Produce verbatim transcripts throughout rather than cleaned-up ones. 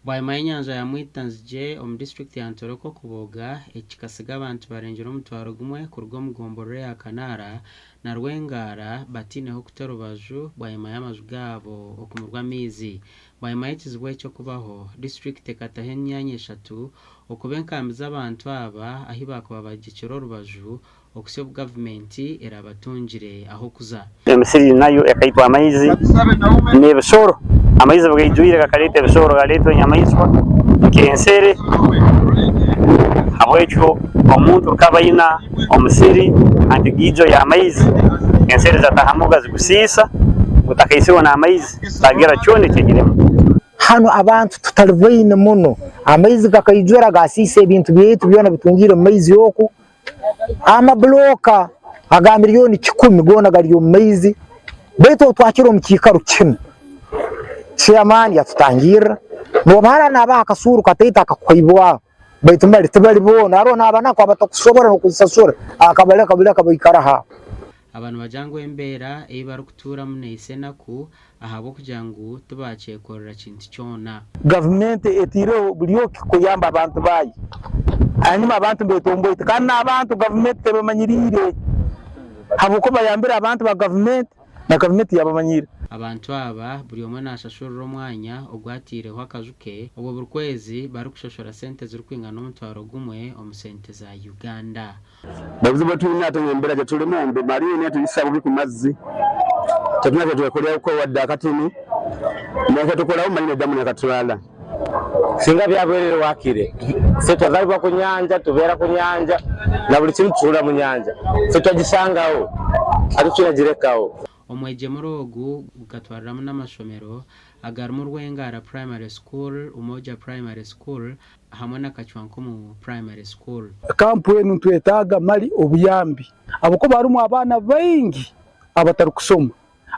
Bwanyima y'enyanja ya Mwitanzigye omu disiturikiti ya Ntoroko kubooga, eki kikasiga abantu barengire omutwaro gumwe kuruga omu gomborora eya Kanaara na Rwengara bataineho kuta orubaju bwanyima y'amaju gaabo okumirwa amaizi. Bwanyima y'ekizibu eki okubaho, disiturikiti ekataho emyanya eshatu okuba enkambi z'abantu aba ahi baakuba bagyikire orubaju, okuhitsya obu gavumenti erabatungire ah'okuza. Emisiri nayo ekaitwa amaizi n'ebisoro. Amaizi bwe gaijwire gakaleeta ebisoro, galeeta enyamaiswa nk'ensere. Habwekyo omuntu kukaba aina omusiri, anti gaijo y'amaizi, ensere zatahamu gazigusiisa, gutakaisirwe n'amaizi, tagira kyona ekyagirema. Hanu abantu tutali baine muno, amaizi gakaijura, gasiisa ebintu byaitu byona bitungire omu maizi oku. Amabuloka aga miliyoni kikumi goona gali omu maizi, baitu obu twakira omu kiikaro kinu, chairman yatutangirra, nooba haroho n'abaha akasuuru kataito akakuhaibwaho, baitu mali tibali boona, haroho n'abanaku abatakusobora n'okuzisasura, akabaleka buleka baikara ha. Aba nibagira ngu embeera ei barukutuuramu neisa enaku, ahabw'okugira ngu tibakyekorra kintu kyona. Gavumenti etaireho buli oki kuyamba abantu baayo. Hanyuma abantu mbetomboite, kandi n'abantu gavumenti tebamanyiriire. Habwokuba bayambire abantu ba gavumenti, na gavumenti yabamanyira. Abantu aba, buli omwe nasasurra omwanya ogu ataireho akaju ke, obwo buli kwezi barukusasura sente ezirukwingana omutwaro gumwe omu sente za Uganda. Obuzibu obu twine hati n'embeera gye tulimu, mbi mali niyo tuyisa bubi ku mazzi. Tetwina kye twekolera kuko wadde akatini. Neke tukoraho mali nedamu nekatwala. Singa byabaire wakire, se twazalibwa ku nyanja, tubeera ku nyanja, na buli kimu tutuura mu nyanja. Se twagisangaho, hati twina girekaho. Omwegyemure ogu gukatwarramu n'amashomero agarumu Rwengara Primary School, Umoja Primary School, hamu na Kacwankumu Primary School. Kampu enu nitwetaaga mali obuyambi, habwokuba harumu abaana baingi abatarukusoma,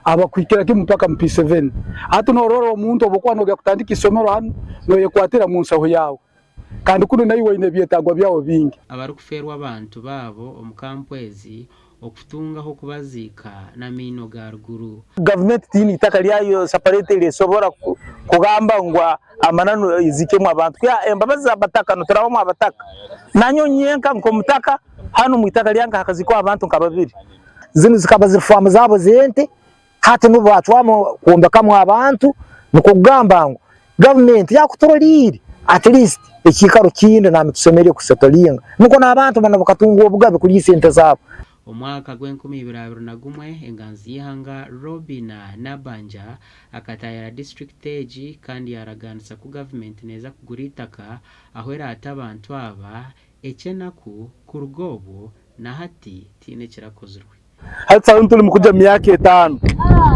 abakuhikira kimu mpaka mu P seven. Hati norora omuntu obu okuba nogenda kutandika isomero hanu, noyekwatira mu nsaho yaawe, kandi kunu naiwe oine ebyetaago byawe bingi. Abarukufeerwa abantu baabo omu kampu ezi, okutunga h'okubaziika n'amaino ga ruguru. Gavumenti tiine itaka lyayo separate lyesobora ku-, kugamba ngu, a-, amananu eziikemu abantu. Ya, embabazi z'abataka, niturabamu abataka. Nanyowe nyenka nk'omutaka, hanu omu itaka lyange hakaziikwaho abantu nka babiri. Zinu zikaba ziri faamu zaabo z'ente, hati nubo bacwamu kwombekamu abantu, nukwo kugamba ngu, gavumenti yakuturoliire, at least ekiikaro kindi nambere tusemeriire kusetolinga, nukwo n'abantu banu bakatunga obugabe kuliisa ente zaabo. Omwaka gw'enkumi ibiri abiri na gumwe, enganzi y'ihanga Robinah Nabbanja akataahira disiturikiti egi, kandi yaraganisa ku gavumenti neeza kugura itaka ahu eraata abantu aba, eky'enaku kuruga obwo na hati tihaine ekirakozirwe. Hati saaha zinu tuli mu kwija mu myaka etaano,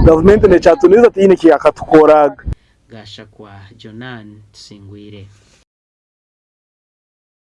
gavumenti nekyatuniza, tihaine eki yakatukorraga. Gashakwa Jonan, Tusingwire.